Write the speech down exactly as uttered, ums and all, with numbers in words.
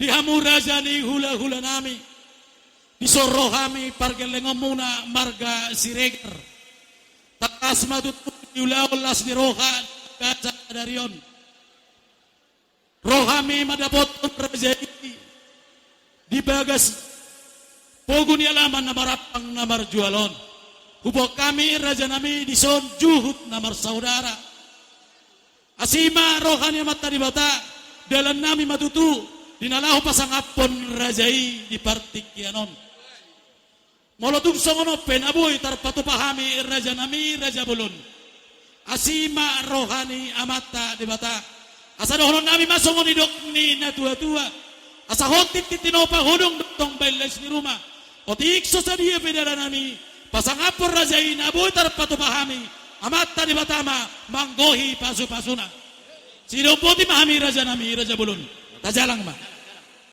Di hamu raja ni hulahulanami, dison ro hami pargellengonmuna marga Siregar. Tangkas ma tutu diulahon las ni roha di bagasan sadari on. Ro hami mandapothon raja i di bagas pogu ni alaman na marampang na marjual on. Huboan hami rajanami dison juhut na marsaudara. Asi ma roha ni Amanta Debata, dalannami ma tutu di na laho pasangaphon raja i di partingkian on. Molo tung songon on pe na boi tarpatupa hami rajanami raja bolon, asi ma roha ni Amanta Debata. Asa dohononnami ma songon nidok ni natuatua: Asa hot tintin tinopa, hodong do tong baen lais ni ruma. Otik so sadia pe dalanami pasangaphon raja i, na boi tarpatupa hami, Amanta Debata ma manggohi pasupasuna. Sidung boti ma hami rajanami raja bolon. Tajalang ma.